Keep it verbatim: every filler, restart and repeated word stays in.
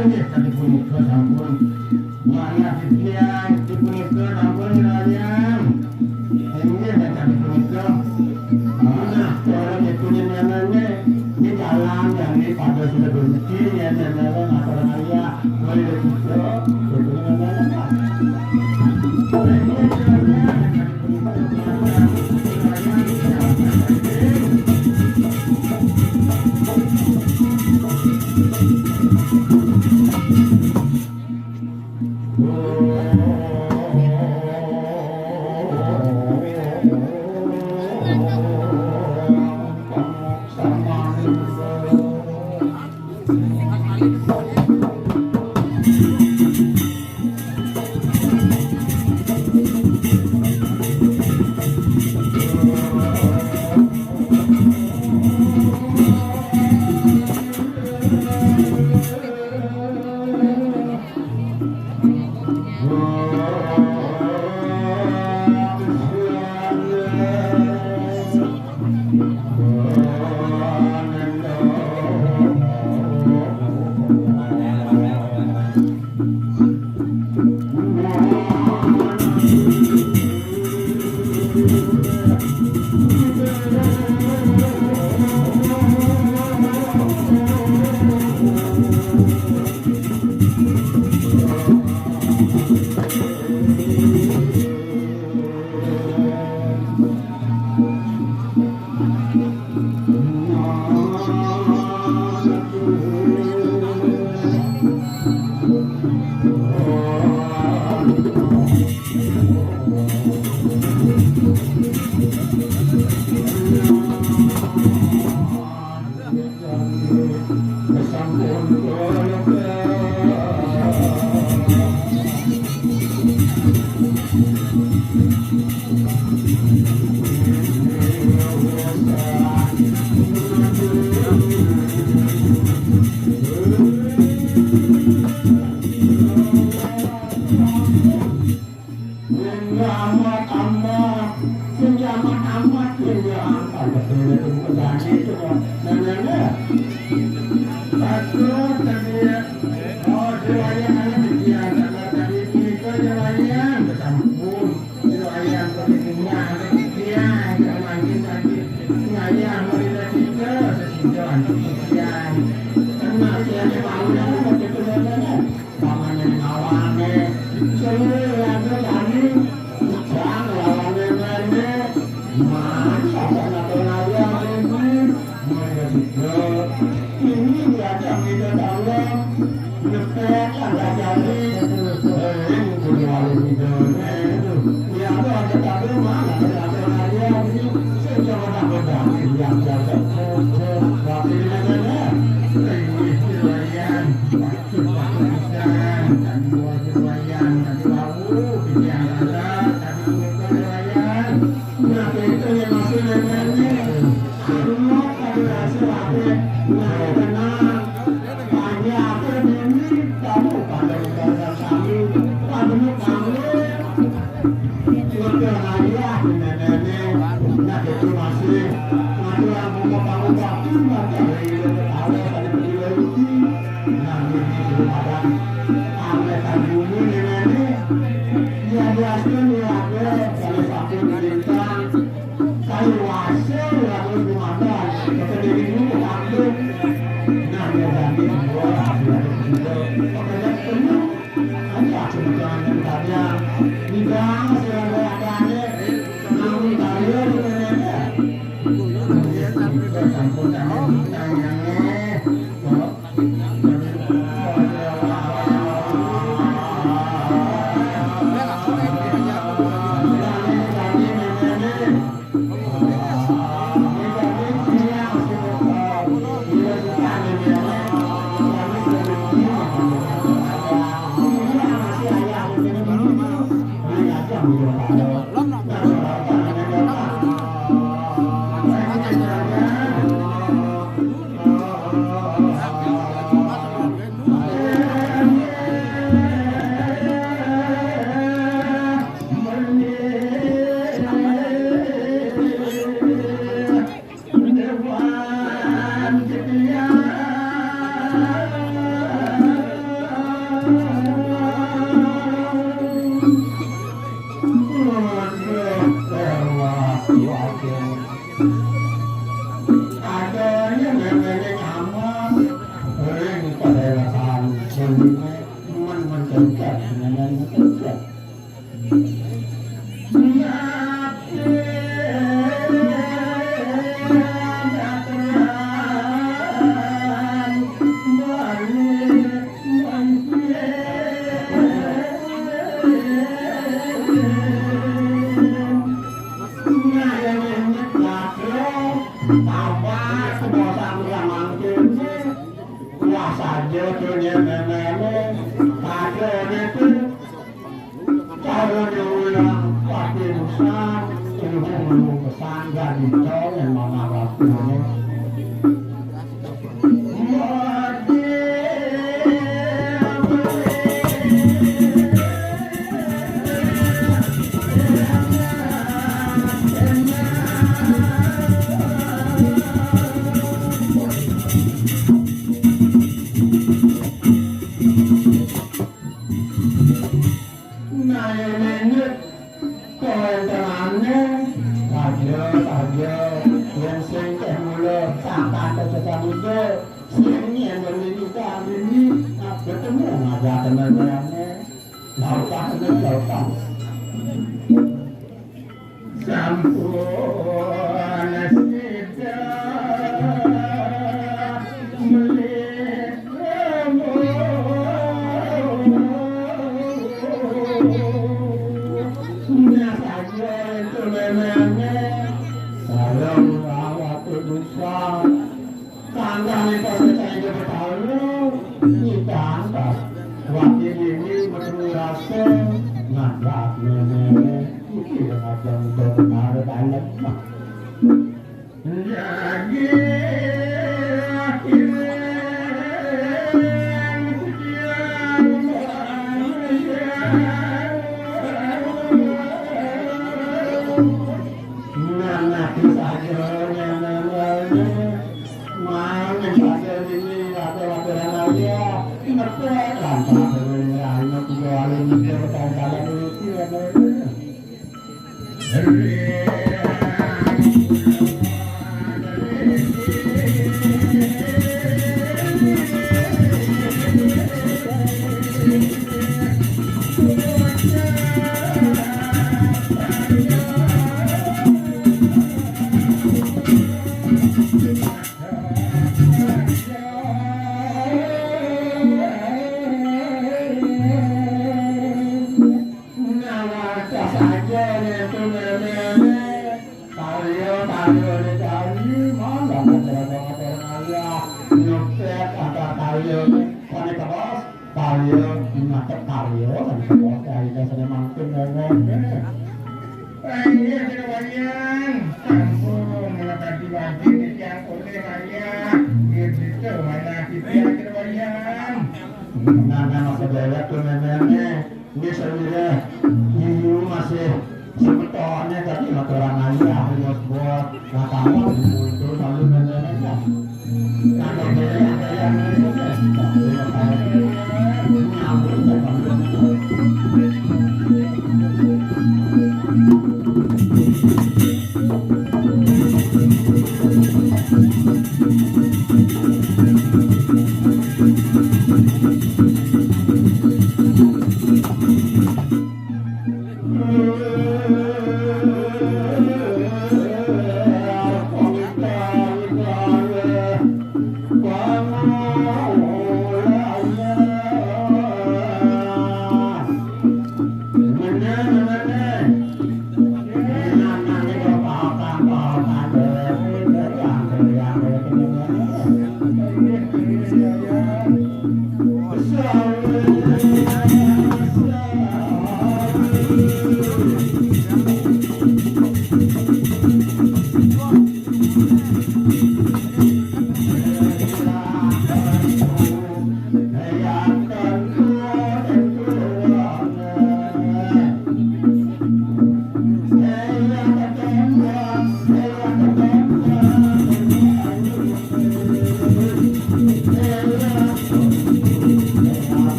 Inggih, kadi punika sampun. Manah titiang, punika sampun, Rayan. Inggih, kadi punika. Manah, para nyetunin nyanane, ini jalan, yang ini pada sudah berhenti, ya, nyanane, ngatur raya. Mulai dari kita, betul nyanane, Pak. Inggih, Rayan, kadi punika. Sing amat-amat, sing amat-amat, sing amat-amat. Nah, nah, nah. Bagus tadi ya. Oh, si Wayan anak kecil, karena tadi itu aja Wayan, sampun. Si Wayan pakai bunga, anak kecil, yang main tadi. Ngayah, mari kita, sesindo, anak kecil. Karena si anak mau, mau ketemu, mau ketemu. Pamane ngawane, sing lagi Itu nenek karya karya ini kali malah ada orang ayah nyopet angka karya ini kami terus karya nyatet karya kami terus karya saya mangkin nenek. Iya, kena wayang. Sampun, mula tadi wajib di tiang oleh ayah. Biar gitu, mana kita kena wayang. Nah, nama sedaya tuh nenek. Ini saya kira, iya masih sebetulnya tadi laporan ayah, bos buat, nggak tahu.